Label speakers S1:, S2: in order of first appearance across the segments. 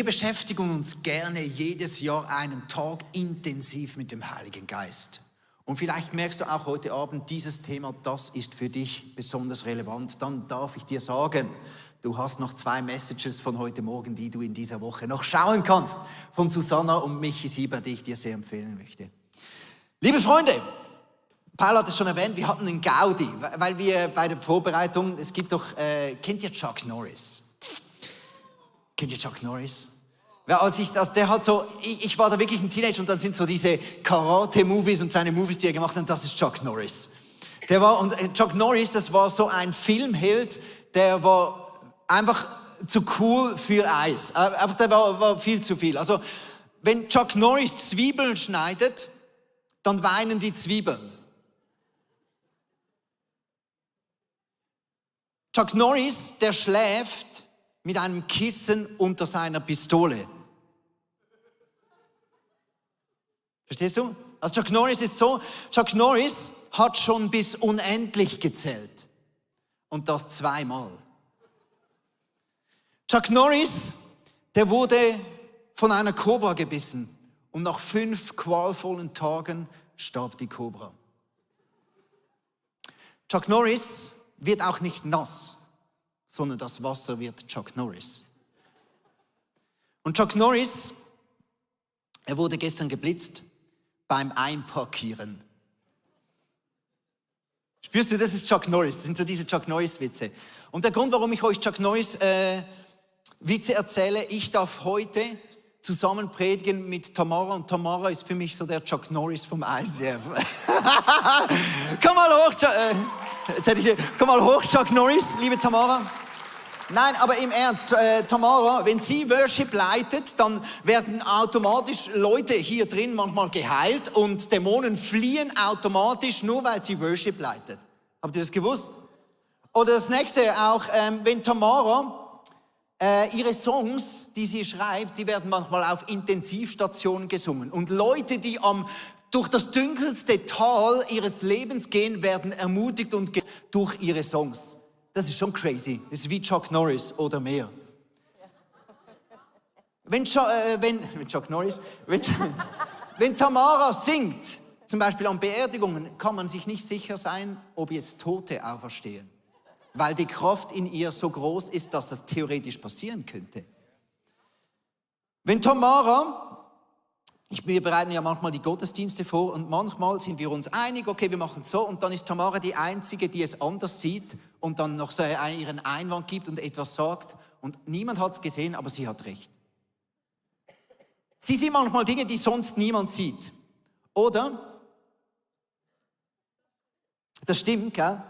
S1: Wir beschäftigen uns gerne jedes Jahr einen Tag intensiv mit dem Heiligen Geist. Und vielleicht merkst du auch heute Abend, dieses Thema, das ist für dich besonders relevant. Dann darf ich dir sagen, du hast noch 2 Messages von heute Morgen, die du in dieser Woche noch schauen kannst. Von Susanna und Michi Sieber, die ich dir sehr empfehlen möchte. Liebe Freunde, Paul hat es schon erwähnt, wir hatten einen Gaudi, weil wir bei der Vorbereitung, es gibt doch, kennt ihr Chuck Norris? Kennt ihr Chuck Norris? Ja, der hat so, ich war da wirklich ein Teenager und dann sind so diese Karate-Movies und seine Movies, die er gemacht hat, und das ist Chuck Norris. Chuck Norris, das war so ein Filmheld, der war einfach zu cool für Eis. Einfach, der war viel zu viel. Also, wenn Chuck Norris Zwiebeln schneidet, dann weinen die Zwiebeln. Chuck Norris, der schläft mit einem Kissen unter seiner Pistole. Verstehst du? Also Chuck Norris ist so, Chuck Norris hat schon bis unendlich gezählt. Und das 2-mal. Chuck Norris, der wurde von einer Kobra gebissen. Und nach 5 qualvollen Tagen starb die Kobra. Chuck Norris wird auch nicht nass, sondern das Wasser wird Chuck Norris. Und Chuck Norris, er wurde gestern geblitzt beim Einparkieren. Spürst du, das ist Chuck Norris, das sind so diese Chuck Norris-Witze. Und der Grund, warum ich euch Chuck Norris-Witze erzähle, ich darf heute zusammen predigen mit Tamara und Tamara ist für mich so der Chuck Norris vom ICF. Komm mal hoch, komm mal hoch, Chuck Norris, liebe Tamara. Nein, aber im Ernst, Tamara, wenn sie Worship leitet, dann werden automatisch Leute hier drin manchmal geheilt und Dämonen fliehen automatisch, nur weil sie Worship leitet. Habt ihr das gewusst? Oder das nächste auch, wenn Tamara ihre Songs, die sie schreibt, die werden manchmal auf Intensivstationen gesungen. Und Leute, die durch das dunkelste Tal ihres Lebens gehen, werden ermutigt und durch ihre Songs. Das ist schon crazy. Das ist wie Chuck Norris oder mehr. Wenn Tamara singt, zum Beispiel an Beerdigungen, kann man sich nicht sicher sein, ob jetzt Tote auferstehen. Weil die Kraft in ihr so groß ist, dass das theoretisch passieren könnte. Wenn Tamara, wir bereiten ja manchmal die Gottesdienste vor und manchmal sind wir uns einig, okay, wir machen so und dann ist Tamara die Einzige, die es anders sieht und dann noch so ihren Einwand gibt und etwas sagt und niemand hat es gesehen, aber sie hat recht. Sie sieht manchmal Dinge, die sonst niemand sieht. Oder? Das stimmt, gell?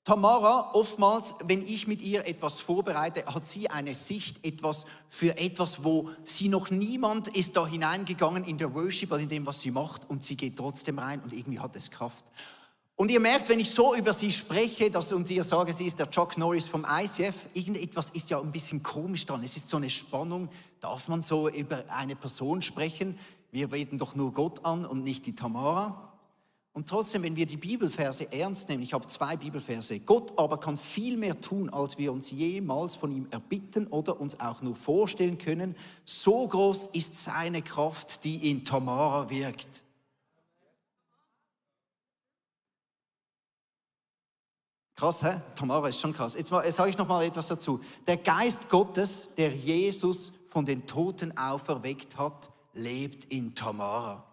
S1: Tamara, oftmals, wenn ich mit ihr etwas vorbereite, hat sie eine Sicht für etwas, wo sie noch niemand ist da hineingegangen in der Worship oder in dem, was sie macht und sie geht trotzdem rein und irgendwie hat es Kraft. Und ihr merkt, wenn ich so über sie spreche und ihr sage, sie ist der Chuck Norris vom ICF, irgendetwas ist ja ein bisschen komisch dran. Es ist so eine Spannung, darf man so über eine Person sprechen? Wir beten doch nur Gott an und nicht die Tamara. Und trotzdem, wenn wir die Bibelverse ernst nehmen, ich habe 2 Bibelverse, Gott aber kann viel mehr tun, als wir uns jemals von ihm erbitten oder uns auch nur vorstellen können. So groß ist seine Kraft, die in Tamara wirkt. Krass, hä? Tamara ist schon krass. Jetzt sage ich noch mal etwas dazu. Der Geist Gottes, der Jesus von den Toten auferweckt hat, lebt in Tamara.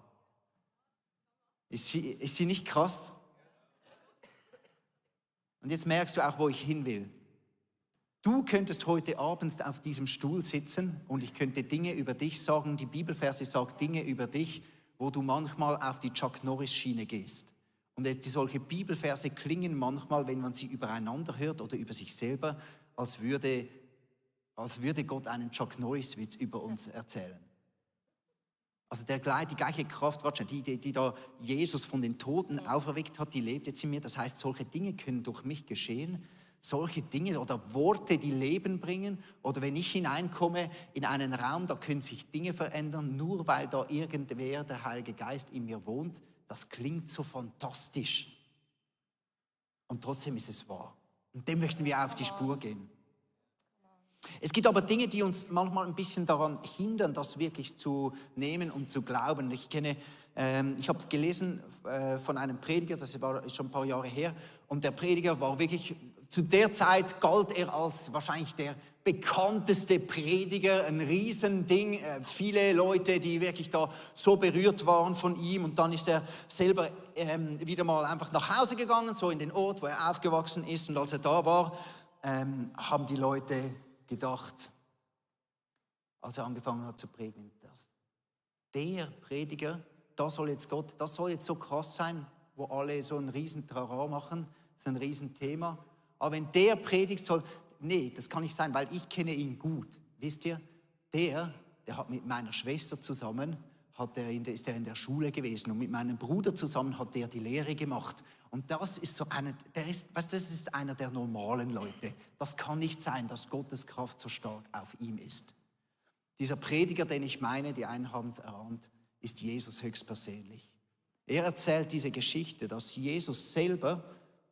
S1: Ist sie nicht krass? Und jetzt merkst du auch, wo ich hin will. Du könntest heute Abend auf diesem Stuhl sitzen und ich könnte Dinge über dich sagen, die Bibelverse sagt Dinge über dich, wo du manchmal auf die Chuck Norris Schiene gehst. Und solche Bibelverse klingen manchmal, wenn man sie übereinander hört oder über sich selber, als würde Gott einen Chuck Norris Witz über uns erzählen. Also die gleiche Kraft, die da Jesus von den Toten auferweckt hat, die lebt jetzt in mir. Das heißt, solche Dinge können durch mich geschehen. Solche Dinge oder Worte, die Leben bringen. Oder wenn ich hineinkomme in einen Raum, da können sich Dinge verändern, nur weil da irgendwer, der Heilige Geist, in mir wohnt. Das klingt so fantastisch. Und trotzdem ist es wahr. Und dem möchten wir auf die Spur gehen. Es gibt aber Dinge, die uns manchmal ein bisschen daran hindern, das wirklich zu nehmen und zu glauben. Ich habe gelesen von einem Prediger, ist schon ein paar Jahre her, und der Prediger war wirklich, zu der Zeit galt er als wahrscheinlich der bekannteste Prediger, ein Riesending, viele Leute, die wirklich da so berührt waren von ihm, und dann ist er selber wieder mal einfach nach Hause gegangen, so in den Ort, wo er aufgewachsen ist, und als er da war, haben die Leute gedacht, als er angefangen hat zu predigen, dass der Prediger, das soll jetzt so krass sein, wo alle so ein riesen Trara machen, so ein riesen Thema. Aber wenn der predigt soll, nee, das kann nicht sein, weil ich kenne ihn gut. Wisst ihr, der hat mit meiner Schwester zusammen, ist er in der Schule gewesen, und mit meinem Bruder zusammen hat der die Lehre gemacht. Und das ist so das ist einer der normalen Leute. Das kann nicht sein, dass Gottes Kraft so stark auf ihm ist. Dieser Prediger, den ich meine, die einen haben es erahnt, ist Jesus höchstpersönlich. Er erzählt diese Geschichte, dass Jesus selber,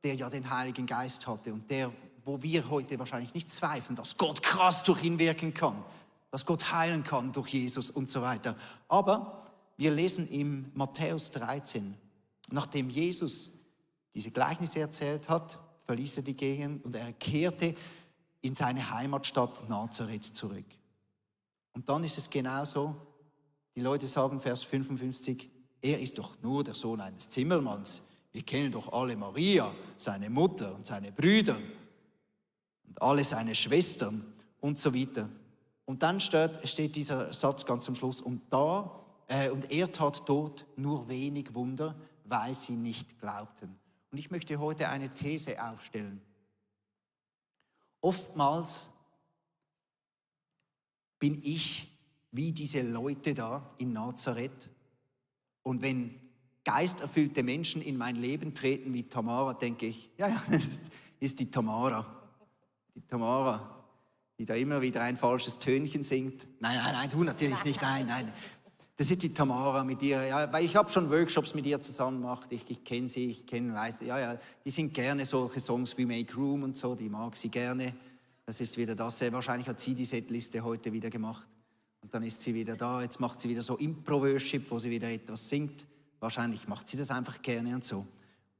S1: der ja den Heiligen Geist hatte und der, wo wir heute wahrscheinlich nicht zweifeln, dass Gott krass durch ihn wirken kann, dass Gott heilen kann durch Jesus und so weiter. Aber wir lesen im Matthäus 13, nachdem Jesus diese Gleichnisse erzählt hat, verließ er die Gegend und er kehrte in seine Heimatstadt Nazareth zurück. Und dann ist es genauso, die Leute sagen, Vers 55, er ist doch nur der Sohn eines Zimmermanns. Wir kennen doch alle Maria, seine Mutter und seine Brüder und alle seine Schwestern und so weiter. Und dann steht dieser Satz ganz am Schluss, und er tat dort nur wenig Wunder, weil sie nicht glaubten. Und ich möchte heute eine These aufstellen. Oftmals bin ich wie diese Leute da in Nazareth, und wenn geisterfüllte Menschen in mein Leben treten wie Tamara, denke ich, ja, das ist die Tamara. Die Tamara, die da immer wieder ein falsches Tönchen singt. Nein, du natürlich nicht, nein. Das ist die Tamara mit ihr, ja, weil ich habe schon Workshops mit ihr zusammen gemacht, ich kenne sie, weiß, die singt gerne solche Songs wie Make Room und so, die mag sie gerne. Das ist wieder das, wahrscheinlich hat sie die Setliste heute wieder gemacht. Und dann ist sie wieder da, jetzt macht sie wieder so Impro-Worship, wo sie wieder etwas singt. Wahrscheinlich macht sie das einfach gerne und so.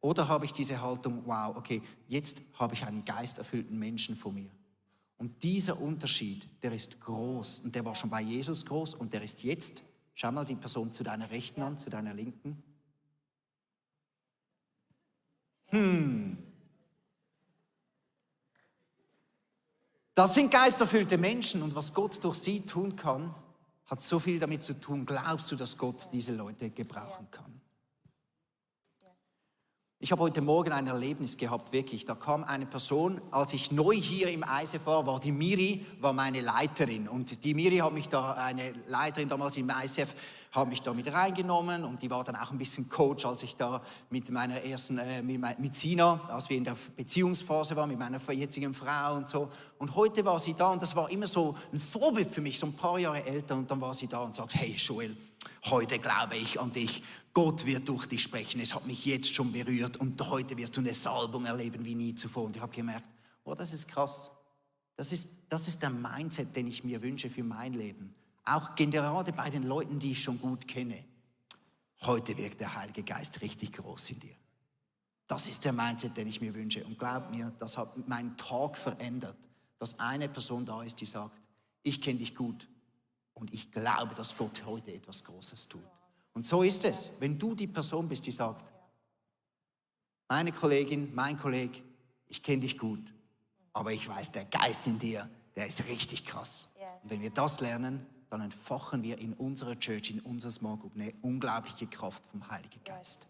S1: Oder habe ich diese Haltung, wow, okay, jetzt habe ich einen geisterfüllten Menschen vor mir. Und dieser Unterschied, der ist groß, und der war schon bei Jesus groß, und der ist jetzt. Schau mal die Person zu deiner Rechten an, zu deiner Linken. Das sind geisterfüllte Menschen, und was Gott durch sie tun kann, hat so viel damit zu tun. Glaubst du, dass Gott diese Leute gebrauchen kann? Ich habe heute Morgen ein Erlebnis gehabt, wirklich. Da kam eine Person, als ich neu hier im ICF war, die Miri, war meine Leiterin. Und die Miri hat mich da, eine Leiterin damals im ICF, hat mich da mit reingenommen, und die war dann auch ein bisschen Coach, als ich da mit meiner ersten, mit Sina, als wir in der Beziehungsphase waren, mit meiner jetzigen Frau und so. Und heute war sie da, und das war immer so ein Vorbild für mich, so ein paar Jahre älter, und dann war sie da und sagt, hey Joel, heute glaube ich an dich. Gott wird durch dich sprechen, es hat mich jetzt schon berührt, und heute wirst du eine Salbung erleben wie nie zuvor. Und ich habe gemerkt, oh, das ist krass. Das ist der Mindset, den ich mir wünsche für mein Leben. Auch gerade bei den Leuten, die ich schon gut kenne. Heute wirkt der Heilige Geist richtig groß in dir. Das ist der Mindset, den ich mir wünsche. Und glaub mir, das hat meinen Tag verändert, dass eine Person da ist, die sagt, ich kenne dich gut und ich glaube, dass Gott heute etwas Großes tut. Und so ist es, wenn du die Person bist, die sagt, meine Kollegin, mein Kollege, ich kenne dich gut, aber ich weiß, der Geist in dir, der ist richtig krass. Und wenn wir das lernen, dann entfachen wir in unserer Church, in unserer Small Group eine unglaubliche Kraft vom Heiligen Geist.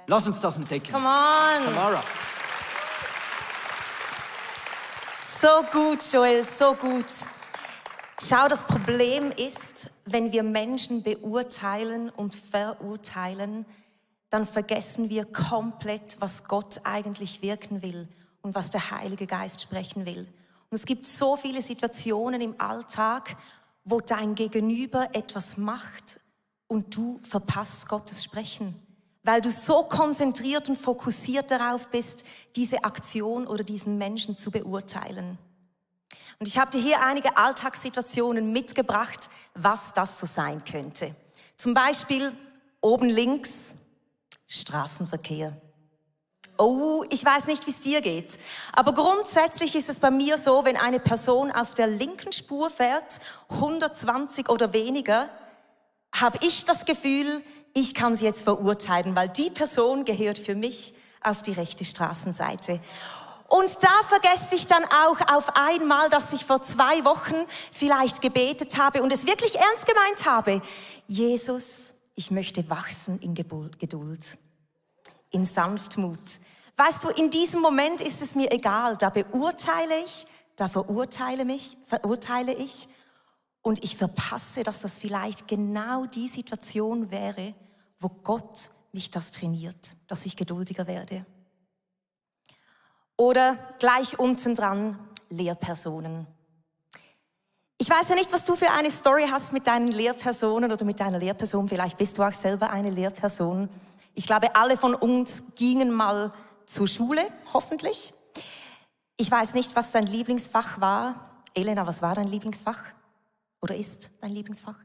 S1: Lass uns das entdecken.
S2: Come on.
S1: Tamara.
S2: So gut, Joel, so gut. Schau, das Problem ist, wenn wir Menschen beurteilen und verurteilen, dann vergessen wir komplett, was Gott eigentlich wirken will und was der Heilige Geist sprechen will. Und es gibt so viele Situationen im Alltag, wo dein Gegenüber etwas macht und du verpasst Gottes Sprechen, weil du so konzentriert und fokussiert darauf bist, diese Aktion oder diesen Menschen zu beurteilen. Und ich habe dir hier einige Alltagssituationen mitgebracht, was das so sein könnte. Zum Beispiel oben links Straßenverkehr. Oh, ich weiß nicht, wie es dir geht, aber grundsätzlich ist es bei mir so, wenn eine Person auf der linken Spur fährt, 120 oder weniger, habe ich das Gefühl, ich kann sie jetzt verurteilen, weil die Person gehört für mich auf die rechte Straßenseite. Und da vergesse ich dann auch auf einmal, dass ich vor 2 Wochen vielleicht gebetet habe und es wirklich ernst gemeint habe. Jesus, ich möchte wachsen in Geduld, in Sanftmut. Weißt du, in diesem Moment ist es mir egal, da beurteile ich, da verurteile ich und ich verpasse, dass das vielleicht genau die Situation wäre, wo Gott mich das trainiert, dass ich geduldiger werde. Oder gleich unten dran, Lehrpersonen. Ich weiß ja nicht, was du für eine Story hast mit deinen Lehrpersonen oder mit deiner Lehrperson. Vielleicht bist du auch selber eine Lehrperson. Ich glaube, alle von uns gingen mal zur Schule, hoffentlich. Ich weiß nicht, was dein Lieblingsfach war. Elena, was war dein Lieblingsfach? Oder ist dein Lieblingsfach?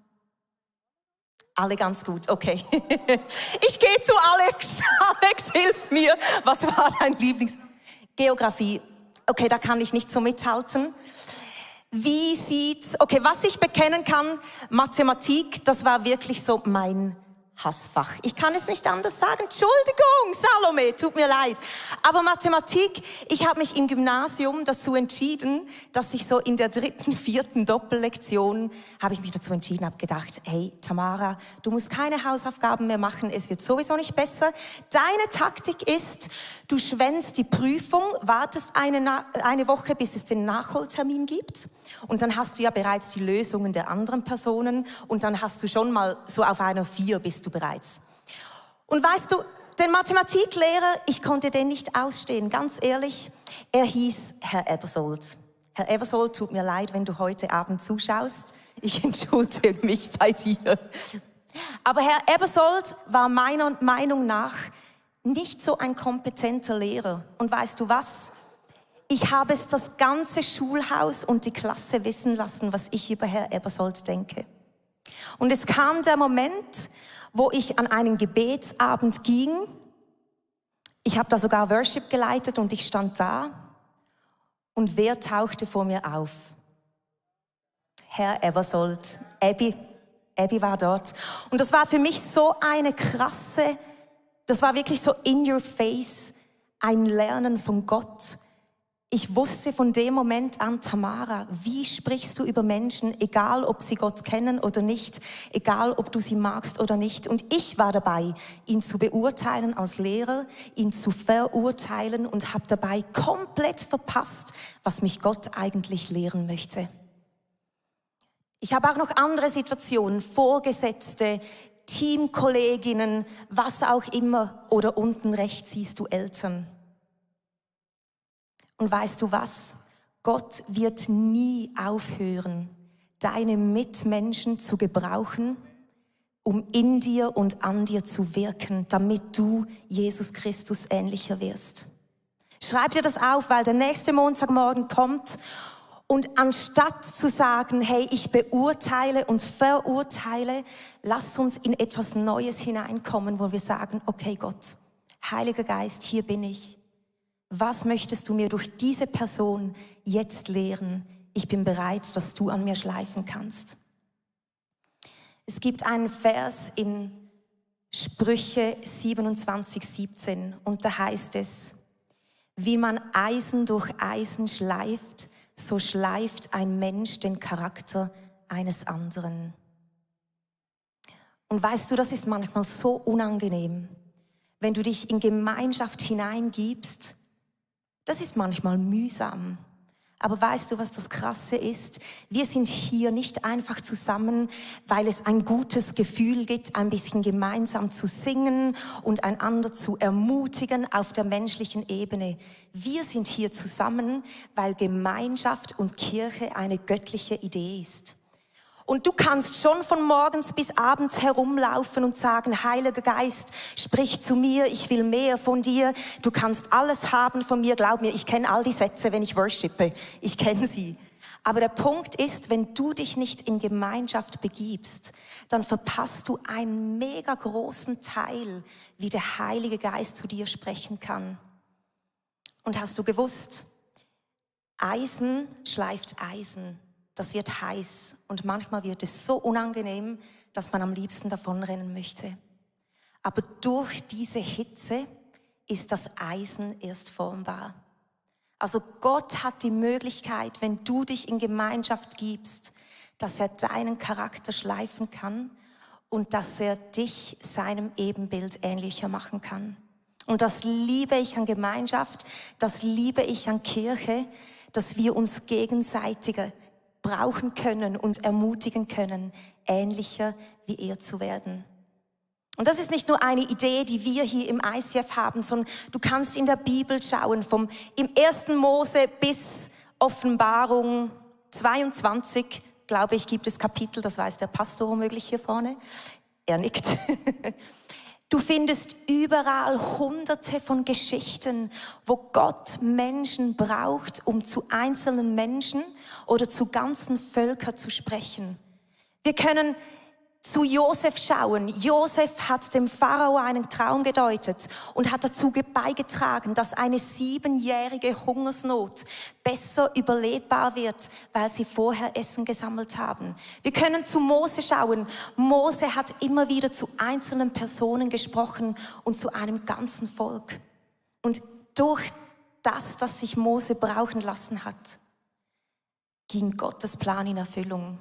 S2: Alle ganz gut, okay. Ich gehe zu Alex. Alex, hilf mir. Was war dein Lieblingsfach? Geografie, okay, da kann ich nicht so mithalten. Was ich bekennen kann, Mathematik, das war wirklich so mein Hassfach. Ich kann es nicht anders sagen. Entschuldigung, Salome, tut mir leid. Aber Mathematik, ich habe mich im Gymnasium dazu entschieden, dass ich so in der 3., 4. Doppellektion habe ich mich dazu entschieden, habe gedacht, hey Tamara, du musst keine Hausaufgaben mehr machen, es wird sowieso nicht besser. Deine Taktik ist, du schwänzt die Prüfung, wartest eine Woche, bis es den Nachholtermin gibt und dann hast du ja bereits die Lösungen der anderen Personen und dann hast du schon mal so auf einer 4 bist du bereits. Und weißt du, den Mathematiklehrer, ich konnte den nicht ausstehen, ganz ehrlich, er hieß Herr Ebersold. Herr Ebersold, tut mir leid, wenn du heute Abend zuschaust, ich entschuldige mich bei dir. Aber Herr Ebersold war meiner Meinung nach nicht so ein kompetenter Lehrer. Und weißt du was? Ich habe es das ganze Schulhaus und die Klasse wissen lassen, was ich über Herr Ebersold denke. Und es kam der Moment, wo ich an einen Gebetsabend ging. Ich habe da sogar Worship geleitet und ich stand da. Und wer tauchte vor mir auf? Herr Ebersold. Abby war dort. Und das war für mich so eine krasse, das war wirklich so in your face, ein Lernen von Gott. Ich wusste von dem Moment an, Tamara, wie sprichst du über Menschen, egal ob sie Gott kennen oder nicht, egal ob du sie magst oder nicht. Und ich war dabei, ihn zu beurteilen als Lehrer, ihn zu verurteilen und habe dabei komplett verpasst, was mich Gott eigentlich lehren möchte. Ich habe auch noch andere Situationen, Vorgesetzte, Teamkolleginnen, was auch immer, oder unten rechts siehst du Eltern. Und weißt du was? Gott wird nie aufhören, deine Mitmenschen zu gebrauchen, um in dir und an dir zu wirken, damit du Jesus Christus ähnlicher wirst. Schreib dir das auf, weil der nächste Montagmorgen kommt und anstatt zu sagen, hey, ich beurteile und verurteile, lass uns in etwas Neues hineinkommen, wo wir sagen, okay Gott, Heiliger Geist, hier bin ich. Was möchtest du mir durch diese Person jetzt lehren? Ich bin bereit, dass du an mir schleifen kannst. Es gibt einen Vers in Sprüche 27,17 und da heißt es, wie man Eisen durch Eisen schleift, so schleift ein Mensch den Charakter eines anderen. Und weißt du, das ist manchmal so unangenehm, wenn du dich in Gemeinschaft hineingibst. Das ist manchmal mühsam. Aber weißt du, was das Krasse ist? Wir sind hier nicht einfach zusammen, weil es ein gutes Gefühl gibt, ein bisschen gemeinsam zu singen und einander zu ermutigen auf der menschlichen Ebene. Wir sind hier zusammen, weil Gemeinschaft und Kirche eine göttliche Idee ist. Und du kannst schon von morgens bis abends herumlaufen und sagen, Heiliger Geist, sprich zu mir, ich will mehr von dir. Du kannst alles haben von mir, glaub mir, ich kenne all die Sätze, wenn ich worshipe. Ich kenne sie. Aber der Punkt ist, wenn du dich nicht in Gemeinschaft begibst, dann verpasst du einen mega großen Teil, wie der Heilige Geist zu dir sprechen kann. Und hast du gewusst, Eisen schleift Eisen. Das wird heiß und manchmal wird es so unangenehm, dass man am liebsten davonrennen möchte. Aber durch diese Hitze ist das Eisen erst formbar. Also Gott hat die Möglichkeit, wenn du dich in Gemeinschaft gibst, dass er deinen Charakter schleifen kann und dass er dich seinem Ebenbild ähnlicher machen kann. Und das liebe ich an Gemeinschaft, das liebe ich an Kirche, dass wir uns gegenseitig brauchen können, uns ermutigen können, ähnlicher wie er zu werden. Und das ist nicht nur eine Idee, die wir hier im ICF haben, sondern du kannst in der Bibel schauen, im 1. Mose bis Offenbarung 22, glaube ich, gibt es Kapitel, das weiß der Pastor womöglich hier vorne. Er nickt. Du findest überall Hunderte von Geschichten, wo Gott Menschen braucht, um zu einzelnen Menschen oder zu ganzen Völkern zu sprechen. Wir können zu Josef schauen. Josef hat dem Pharao einen Traum gedeutet und hat dazu beigetragen, dass eine 7-jährige Hungersnot besser überlebbar wird, weil sie vorher Essen gesammelt haben. Wir können zu Mose schauen. Mose hat immer wieder zu einzelnen Personen gesprochen und zu einem ganzen Volk. Und durch das, dass sich Mose brauchen lassen hat, ging Gottes Plan in Erfüllung.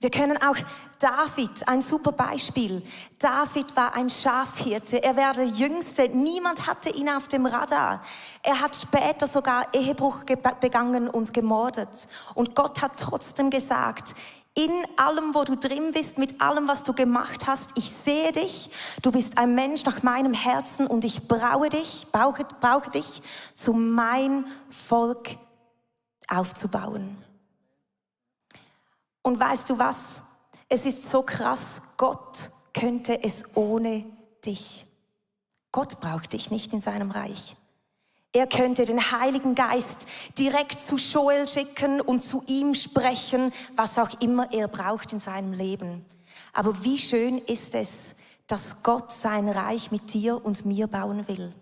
S2: Wir können auch David, ein super Beispiel. David war ein Schafhirte, er war der Jüngste, niemand hatte ihn auf dem Radar. Er hat später sogar Ehebruch begangen und gemordet. Und Gott hat trotzdem gesagt, in allem, wo du drin bist, mit allem, was du gemacht hast, ich sehe dich, du bist ein Mensch nach meinem Herzen und ich brauche dich, zu mein Volk aufzubauen. Und weißt du was? Es ist so krass, Gott könnte es ohne dich. Gott braucht dich nicht in seinem Reich. Er könnte den Heiligen Geist direkt zu Joel schicken und zu ihm sprechen, was auch immer er braucht in seinem Leben. Aber wie schön ist es, dass Gott sein Reich mit dir und mir bauen will.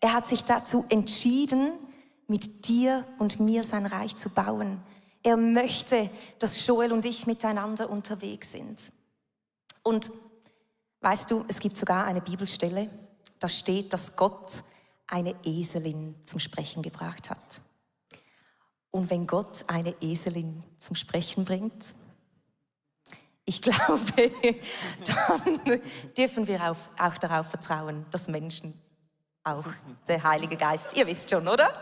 S2: Er hat sich dazu entschieden, mit dir und mir sein Reich zu bauen. Er möchte, dass Joel und ich miteinander unterwegs sind. Und weißt du, es gibt sogar eine Bibelstelle, da steht, dass Gott eine Eselin zum Sprechen gebracht hat. Und wenn Gott eine Eselin zum Sprechen bringt, ich glaube, dann dürfen wir auch darauf vertrauen, dass Menschen, auch der Heilige Geist, ihr wisst schon, oder?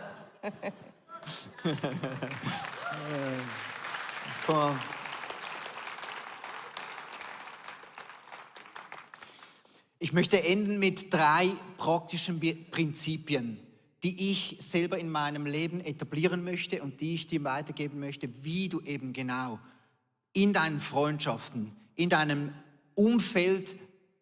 S1: Ich möchte enden mit 3 praktischen Prinzipien, die ich selber in meinem Leben etablieren möchte und die ich dir weitergeben möchte, wie du eben genau in deinen Freundschaften, in deinem Umfeld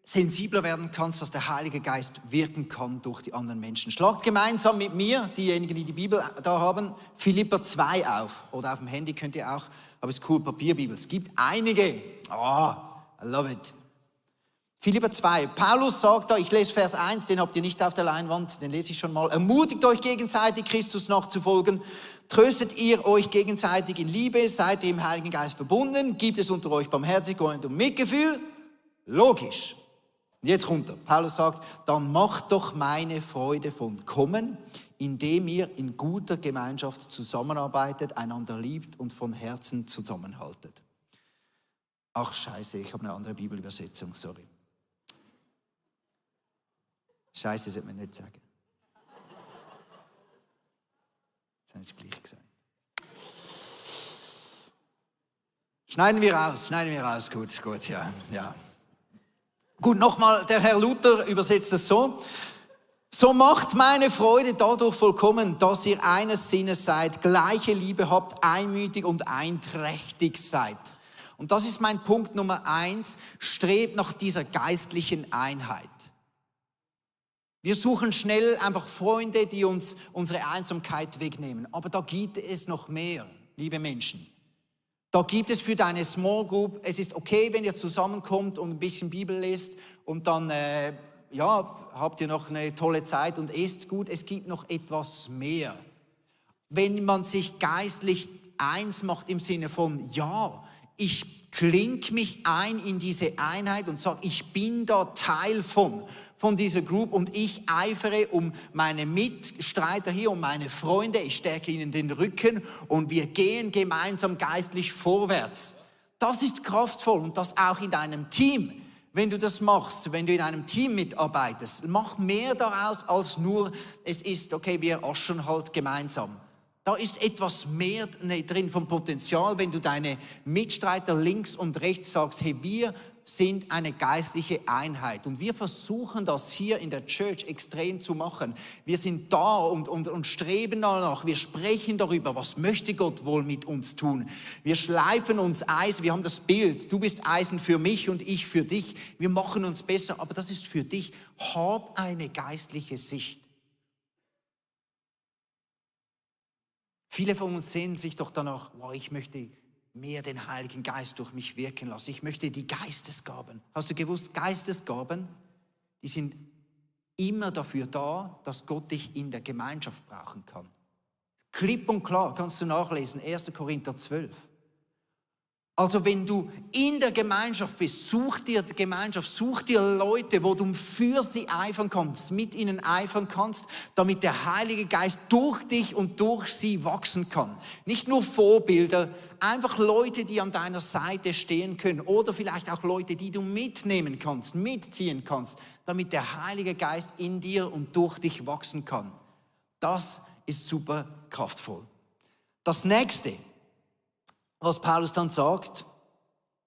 S1: sensibler werden kannst, dass der Heilige Geist wirken kann durch die anderen Menschen. Schlagt gemeinsam mit mir, diejenigen, die die Bibel da haben, Philipper 2 auf. Oder auf dem Handy könnt ihr auch, aber es ist cool, Papierbibel. Es gibt einige. Oh, I love it. Philipper 2. Paulus sagt da, ich lese Vers 1, den habt ihr nicht auf der Leinwand, den lese ich schon mal. Ermutigt euch gegenseitig, Christus nachzufolgen. Tröstet ihr euch gegenseitig in Liebe, seid ihr im Heiligen Geist verbunden, gibt es unter euch Barmherzigkeit und Mitgefühl. Logisch. Jetzt runter. Paulus sagt, dann macht doch meine Freude vollkommen, indem ihr in guter Gemeinschaft zusammenarbeitet, einander liebt und von Herzen zusammenhaltet. Ach scheiße, ich habe eine andere Bibelübersetzung, sorry. Scheiße, sollte man nicht sagen. Das habe ich jetzt gleich gesagt. Schneiden wir raus, gut, ja. Gut, nochmal, der Herr Luther übersetzt es so. So macht meine Freude dadurch vollkommen, dass ihr eines Sinnes seid, gleiche Liebe habt, einmütig und einträchtig seid. Und das ist mein Punkt Nummer 1, strebt nach dieser geistlichen Einheit. Wir suchen schnell einfach Freunde, die uns unsere Einsamkeit wegnehmen. Aber da gibt es noch mehr. liebe Menschen. Da gibt es für deine Small Group, es ist okay, wenn ihr zusammenkommt und ein bisschen Bibel lest und dann habt ihr noch eine tolle Zeit und esst gut. Es gibt noch etwas mehr. Wenn man sich geistlich eins macht im Sinne von, ja, ich klinke mich ein in diese Einheit und sage, ich bin da Teil von dieser Group und ich eifere um meine Mitstreiter hier, um meine Freunde, ich stärke ihnen den Rücken und wir gehen gemeinsam geistlich vorwärts. Das ist kraftvoll und das auch in deinem Team. Wenn du das machst, wenn du in einem Team mitarbeitest, mach mehr daraus als nur, es ist, okay, wir aschen halt gemeinsam. Da ist etwas mehr drin vom Potenzial, wenn du deine Mitstreiter links und rechts sagst, hey, wir sind eine geistliche Einheit. Und wir versuchen das hier in der Church extrem zu machen. Wir sind da und streben danach. Wir sprechen darüber, was möchte Gott wohl mit uns tun. Wir schleifen uns Eisen, wir haben das Bild, du bist Eisen für mich und ich für dich. Wir machen uns besser, aber das ist für dich. Hab eine geistliche Sicht. Viele von uns sehnen sich doch danach, wow, ich möchte mehr den Heiligen Geist durch mich wirken lassen. Ich möchte die Geistesgaben. Hast du gewusst, Geistesgaben, die sind immer dafür da, dass Gott dich in der Gemeinschaft brauchen kann. Klipp und klar, kannst du nachlesen, 1. Korinther 12. Also wenn du in der Gemeinschaft bist, such dir Gemeinschaft, such dir Leute, wo du für sie eifern kannst, mit ihnen eifern kannst, damit der Heilige Geist durch dich und durch sie wachsen kann. Nicht nur Vorbilder, einfach Leute, die an deiner Seite stehen können oder vielleicht auch Leute, die du mitnehmen kannst, mitziehen kannst, damit der Heilige Geist in dir und durch dich wachsen kann. Das ist super kraftvoll. Das nächste, was Paulus dann sagt,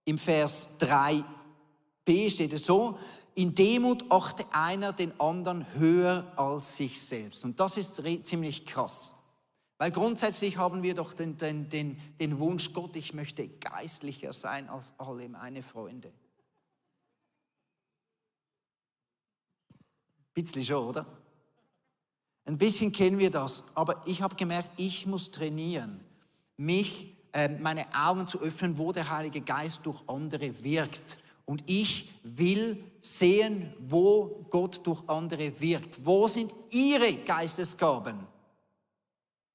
S1: im Vers 3b steht es so, in Demut achte einer den anderen höher als sich selbst. Und das ist ziemlich krass. Weil grundsätzlich haben wir doch den Wunsch, Gott, ich möchte geistlicher sein als alle meine Freunde. Ein bisschen schon, oder? Ein bisschen kennen wir das, aber ich habe gemerkt, ich muss trainieren, meine Augen zu öffnen, wo der Heilige Geist durch andere wirkt. Und ich will sehen, wo Gott durch andere wirkt. Wo sind ihre Geistesgaben?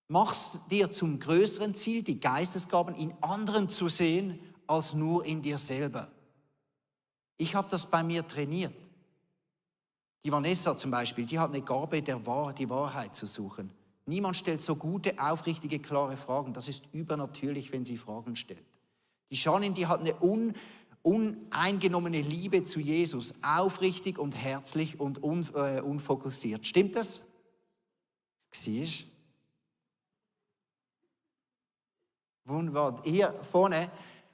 S1: Mach's dir zum größeren Ziel, die Geistesgaben in anderen zu sehen, als nur in dir selber. Ich habe das bei mir trainiert. Die Vanessa zum Beispiel, die hat eine Gabe, die Wahrheit zu suchen. Niemand stellt so gute, aufrichtige, klare Fragen. Das ist übernatürlich, wenn sie Fragen stellt. Die Janine, die hat eine uneingenommene Liebe zu Jesus. Aufrichtig und herzlich und unfokussiert. Stimmt das? Siehst du? Wunderbar. Hier vorne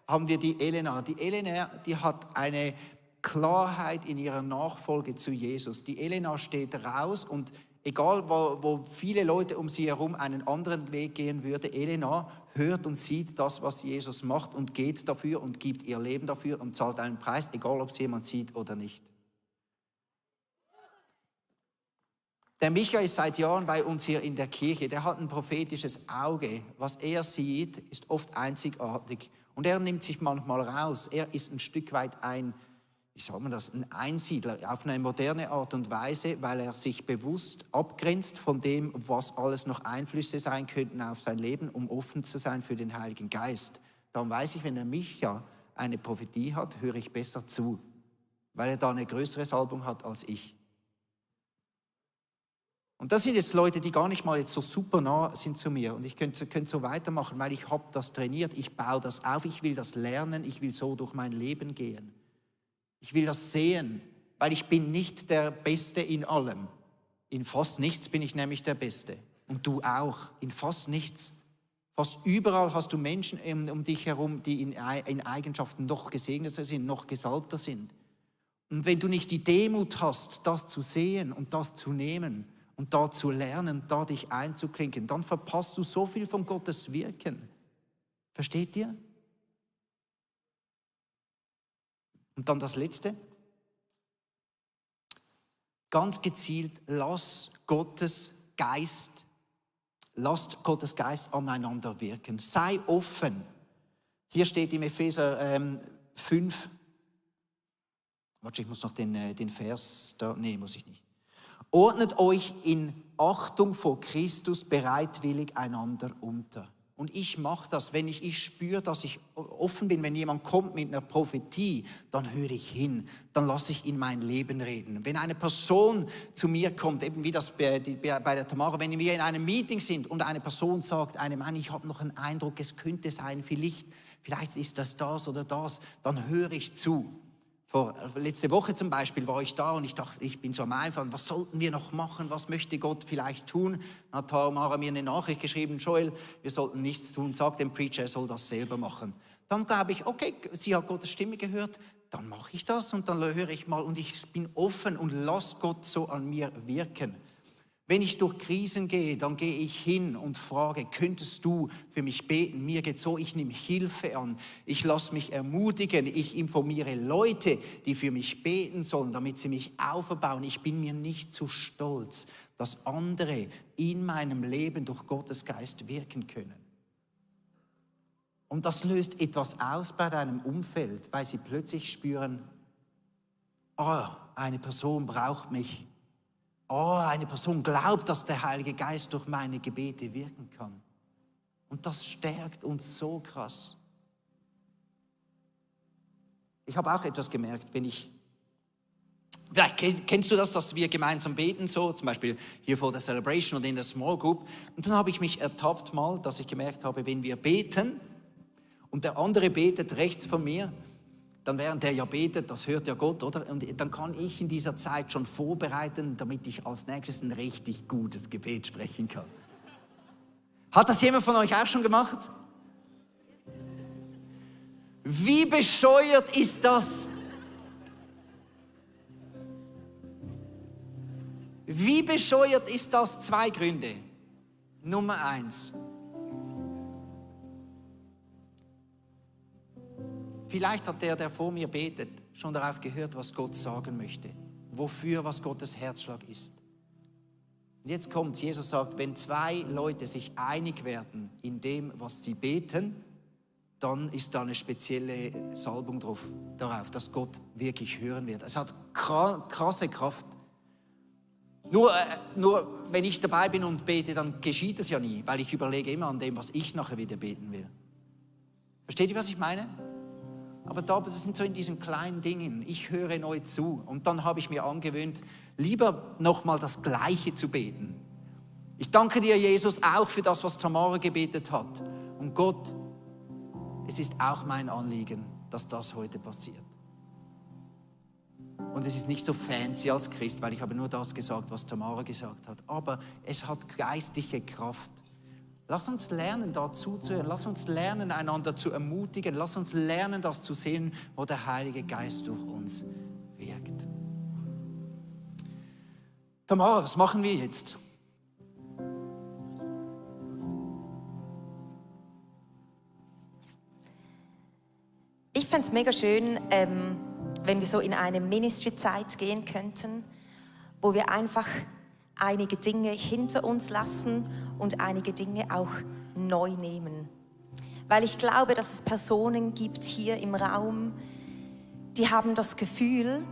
S1: haben wir die Elena. Die Elena, die hat eine Klarheit in ihrer Nachfolge zu Jesus. Die Elena steht raus und egal, wo viele Leute um sie herum einen anderen Weg gehen würden, Elena hört und sieht das, was Jesus macht und geht dafür und gibt ihr Leben dafür und zahlt einen Preis, egal ob es jemand sieht oder nicht. Der Micha ist seit Jahren bei uns hier in der Kirche. Der hat ein prophetisches Auge. Was er sieht, ist oft einzigartig. Und er nimmt sich manchmal raus. Er ist ein Stück weit ein Einsiedler auf eine moderne Art und Weise, weil er sich bewusst abgrenzt von dem, was alles noch Einflüsse sein könnten auf sein Leben, um offen zu sein für den Heiligen Geist. Darum weiß ich, wenn der Micha eine Prophetie hat, höre ich besser zu, weil er da eine größere Salbung hat als ich. Und das sind jetzt Leute, die gar nicht mal jetzt so super nah sind zu mir. Und ich könnte so weitermachen, weil ich habe das trainiert, ich baue das auf, ich will das lernen, ich will so durch mein Leben gehen. Ich will das sehen, weil ich bin nicht der Beste in allem. In fast nichts bin ich nämlich der Beste. Und du auch, in fast nichts. Fast überall hast du Menschen um dich herum, die in Eigenschaften noch gesegneter sind, noch gesalbter sind. Und wenn du nicht die Demut hast, das zu sehen und das zu nehmen und da zu lernen, da dich einzuklinken, dann verpasst du so viel von Gottes Wirken. Versteht ihr? Und dann das Letzte. Ganz gezielt, lass Gottes Geist lasst Gottes Geist aneinander wirken. Sei offen. Hier steht im Epheser 5, warte, ich muss noch den Vers da, nee, muss ich nicht. Ordnet euch in Achtung vor Christus bereitwillig einander unter. Und ich mache das, wenn ich spüre, dass ich offen bin, wenn jemand kommt mit einer Prophetie, dann höre ich hin, dann lasse ich in mein Leben reden. Wenn eine Person zu mir kommt, eben wie das bei der Tamara, wenn wir in einem Meeting sind und eine Person sagt, einem Mann, ich habe noch einen Eindruck, es könnte sein, vielleicht ist das oder das, dann höre ich zu. Letzte Woche zum Beispiel war ich da und ich dachte, ich bin so am Einfallen, was sollten wir noch machen, was möchte Gott vielleicht tun? Dann hat Tamara mir eine Nachricht geschrieben, Joel, wir sollten nichts tun, sag dem Preacher, er soll das selber machen. Dann glaube ich, okay, sie hat Gottes Stimme gehört, dann mache ich das und dann höre ich mal und ich bin offen und lasse Gott so an mir wirken. Wenn ich durch Krisen gehe, dann gehe ich hin und frage, könntest du für mich beten? Mir geht so, ich nehme Hilfe an, ich lasse mich ermutigen, ich informiere Leute, die für mich beten sollen, damit sie mich aufbauen. Ich bin mir nicht zu stolz, dass andere in meinem Leben durch Gottes Geist wirken können. Und das löst etwas aus bei deinem Umfeld, weil sie plötzlich spüren, eine Person braucht mich. Eine Person glaubt, dass der Heilige Geist durch meine Gebete wirken kann. Und das stärkt uns so krass. Ich habe auch etwas gemerkt, vielleicht kennst du das, dass wir gemeinsam beten, so zum Beispiel hier vor der Celebration oder in der Small Group. Und dann habe ich mich ertappt mal, dass ich gemerkt habe, wenn wir beten und der andere betet rechts von mir, dann während der ja betet, das hört ja Gott, oder? Und dann kann ich in dieser Zeit schon vorbereiten, damit ich als nächstes ein richtig gutes Gebet sprechen kann. Hat das jemand von euch auch schon gemacht? Wie bescheuert ist das? Wie bescheuert ist das? 2 Gründe. Nummer 1. Vielleicht hat der vor mir betet, schon darauf gehört, was Gott sagen möchte. Wofür, was Gottes Herzschlag ist. Und jetzt kommt, Jesus sagt, wenn 2 Leute sich einig werden in dem, was sie beten, dann ist da eine spezielle Salbung darauf, dass Gott wirklich hören wird. Es hat krasse Kraft. Nur wenn ich dabei bin und bete, dann geschieht es ja nie, weil ich überlege immer an dem, was ich nachher wieder beten will. Versteht ihr, was ich meine? Aber das sind so in diesen kleinen Dingen. Ich höre neu zu. Und dann habe ich mir angewöhnt, lieber nochmal das Gleiche zu beten. Ich danke dir, Jesus, auch für das, was Tamara gebetet hat. Und Gott, es ist auch mein Anliegen, dass das heute passiert. Und es ist nicht so fancy als Christ, weil ich habe nur das gesagt, was Tamara gesagt hat. Aber es hat geistliche Kraft. Lass uns lernen, da zuzuhören. Lass uns lernen, einander zu ermutigen. Lass uns lernen, das zu sehen, wo der Heilige Geist durch uns wirkt. Tamara, was machen wir jetzt?
S2: Ich fände es mega schön, wenn wir so in eine Ministry-Zeit gehen könnten, wo wir einfach einige Dinge hinter uns lassen und einige Dinge auch neu nehmen. Weil ich glaube, dass es Personen gibt hier im Raum, die haben das Gefühl,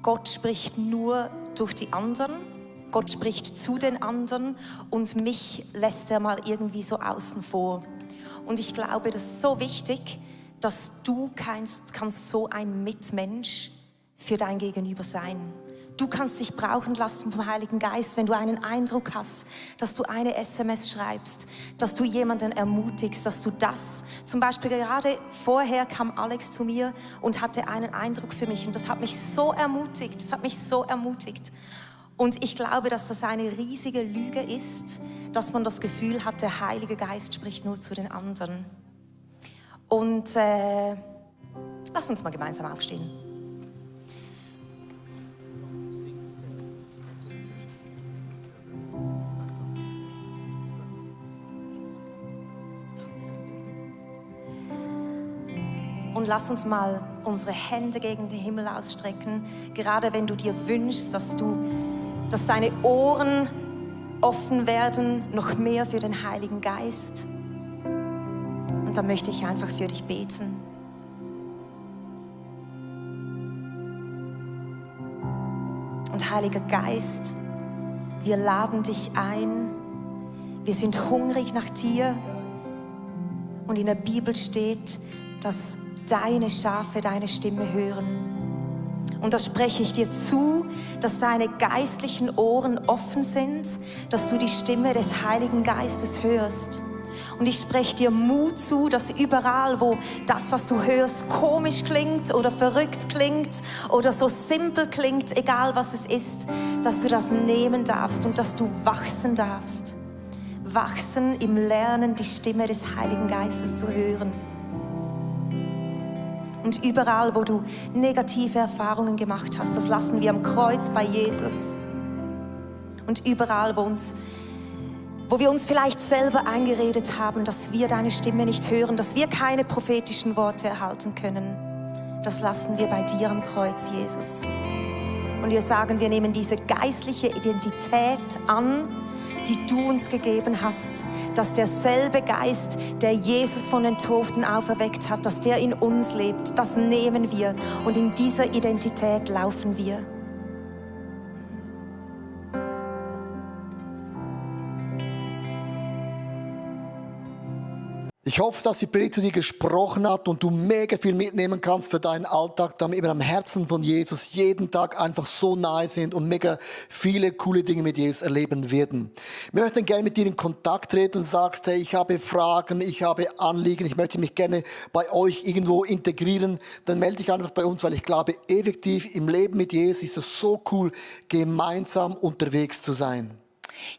S2: Gott spricht nur durch die anderen, Gott spricht zu den anderen und mich lässt er mal irgendwie so außen vor. Und ich glaube, das ist so wichtig, dass du kannst so ein Mitmensch für dein Gegenüber sein. Du kannst dich brauchen lassen vom Heiligen Geist, wenn du einen Eindruck hast, dass du eine SMS schreibst, dass du jemanden ermutigst, dass du das, zum Beispiel gerade vorher kam Alex zu mir und hatte einen Eindruck für mich und das hat mich so ermutigt, Und ich glaube, dass das eine riesige Lüge ist, dass man das Gefühl hat, der Heilige Geist spricht nur zu den anderen. Und lass uns mal gemeinsam aufstehen. Und lass uns mal unsere Hände gegen den Himmel ausstrecken, gerade wenn du dir wünschst, dass deine Ohren offen werden, noch mehr für den Heiligen Geist. Und da möchte ich einfach für dich beten. Und Heiliger Geist, wir laden dich ein. Wir sind hungrig nach dir. Und in der Bibel steht, dass deine Schafe deine Stimme hören. Und da spreche ich dir zu, dass deine geistlichen Ohren offen sind, dass du die Stimme des Heiligen Geistes hörst. Und ich spreche dir Mut zu, dass überall, wo das, was du hörst, komisch klingt oder verrückt klingt oder so simpel klingt, egal was es ist, dass du das nehmen darfst und dass du wachsen darfst. Wachsen im Lernen, die Stimme des Heiligen Geistes zu hören. Und überall, wo du negative Erfahrungen gemacht hast, das lassen wir am Kreuz bei Jesus. Und überall, wo wir uns vielleicht selber eingeredet haben, dass wir deine Stimme nicht hören, dass wir keine prophetischen Worte erhalten können, das lassen wir bei dir am Kreuz, Jesus. Und wir sagen, wir nehmen diese geistliche Identität an, die du uns gegeben hast, dass derselbe Geist, der Jesus von den Toten auferweckt hat, dass der in uns lebt, das nehmen wir und in dieser Identität laufen wir.
S3: Ich hoffe, dass die Predigt zu dir gesprochen hat und du mega viel mitnehmen kannst für deinen Alltag, damit wir am Herzen von Jesus jeden Tag einfach so nahe sind und mega viele coole Dinge mit Jesus erleben werden. Wir möchten gerne mit dir in Kontakt treten und sagst, hey, ich habe Fragen, ich habe Anliegen, ich möchte mich gerne bei euch irgendwo integrieren, dann melde dich einfach bei uns, weil ich glaube, effektiv im Leben mit Jesus ist es so cool, gemeinsam unterwegs zu sein.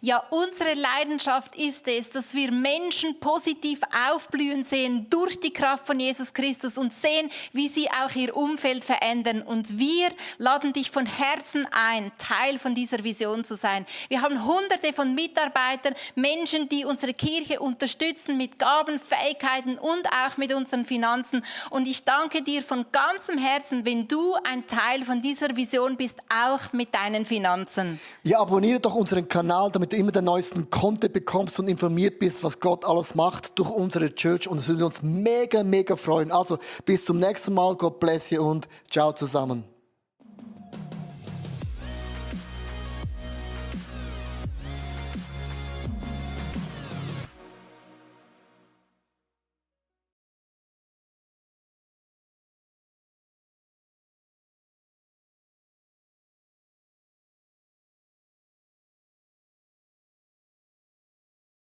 S4: Ja, unsere Leidenschaft ist es, dass wir Menschen positiv aufblühen sehen durch die Kraft von Jesus Christus und sehen, wie sie auch ihr Umfeld verändern. Und wir laden dich von Herzen ein, Teil von dieser Vision zu sein. Wir haben Hunderte von Mitarbeitern, Menschen, die unsere Kirche unterstützen mit Gaben, Fähigkeiten und auch mit unseren Finanzen. Und ich danke dir von ganzem Herzen, wenn du ein Teil von dieser Vision bist, auch mit deinen Finanzen.
S3: Ja, abonniere doch unseren Kanal, damit du immer den neuesten Content bekommst und informiert bist, was Gott alles macht durch unsere Church. Und es würde uns mega, mega freuen. Also bis zum nächsten Mal. God bless you und ciao zusammen.